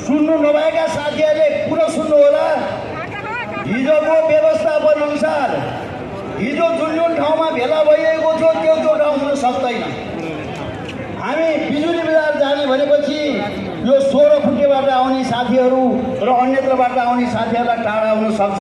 सुन्नु नभएका साथीहरूले कुरा सुन्नु होला। हिजोको व्यवस्थापन अनुसार हिजो जुन जुन ठाउँमा भेला भइरहेको थियो त्यो ठाउँ हुन सक्दैन। हामी बिजुली बजार जाने भनेपछि यो 16 फुटेबाट आउने साथीहरू र अन्यत्रबाट आउने साथीहरूलाई टाढा हुन सक्छ।